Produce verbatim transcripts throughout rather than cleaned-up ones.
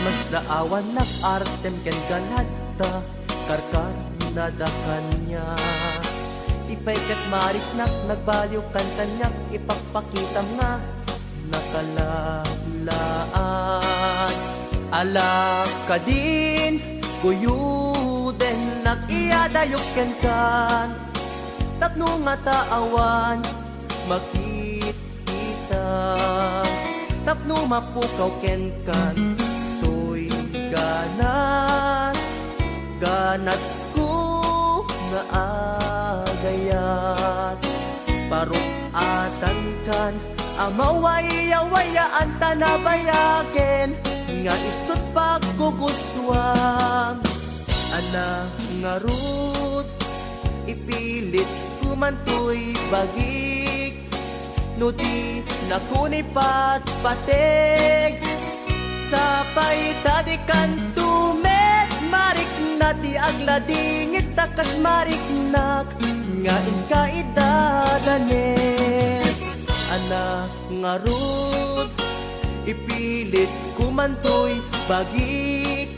Masdaawannak artem ken ganadta, karkarnada kaniak. Ti pay ket mariknak, nagbaliwkan kaniak, ipakpakitam nga nakalaat. Ala kadin, guyodennak, iyadayok kenkan, tapno ngata awan makit- kita, tapno mapukaw kenkan toy ganas, ganasko nga agayat. Paruk-atankan a mawayawayaan ta nabayagen nga isut' paggugustuam. Ana ngarud, ipilitko man toy bagik, no di nakon ipatpatek. Sapay ta di kanto met marikna ti agladingit ta kas mariknak nga inka idadanes. Ana ngarud, ipilitko man toy bagik,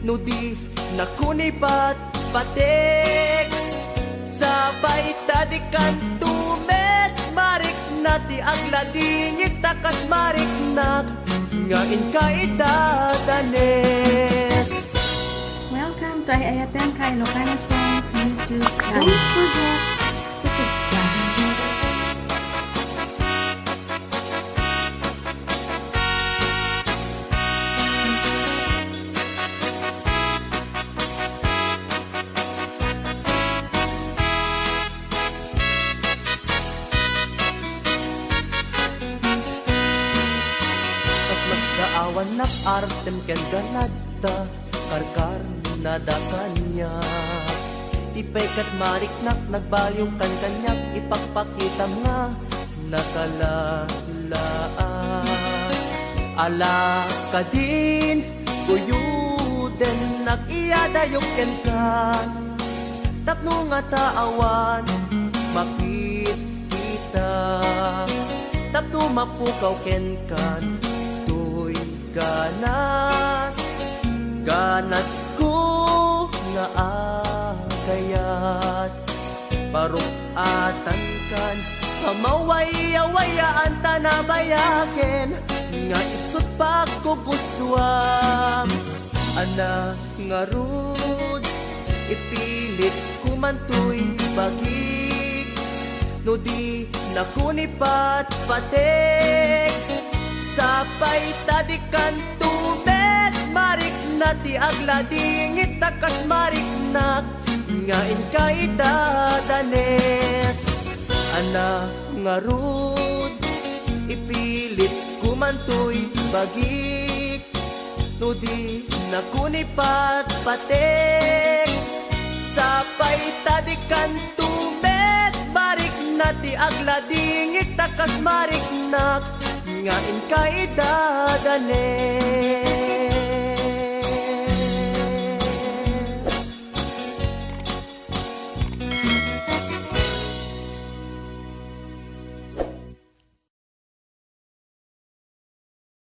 no di nakon ipatpatek. Sapay ta di kanto met marikna ti agladingit ta kas mariknak nga inka idadanes. Welcome to Ay-ayatenka Ilocano Songs YouTube channel. Don't forget to subscribe. Kasmasdaawannak artem ken ganadta, karkarnada kaniak. Ti pay ket mariknak, nagbaliwkan kaniak, ipakpakitam nga nakalaat. Ala kadin, guyodennak, iyadayok kenka, tapno ngata awan makit- kita, tapno mapukaw kenkan toy ganas, ganasko nga agayat. Paruk-atankan a mawayawayaan ta nabayagen nga isut' paggugustuam. Ana ngarud, ipilitko man toy bagik, no di nakon ipatpatek. Sapay ta di kanto met marikna ti agladingit ta kas mariknak nga inka idadanes. Ana ngarud, ipilitko man toy bagik, no di nakon ipatpatek. Sapay ta di kanto met marikna ti agladingit ta kas mariknak nga inka idadanes.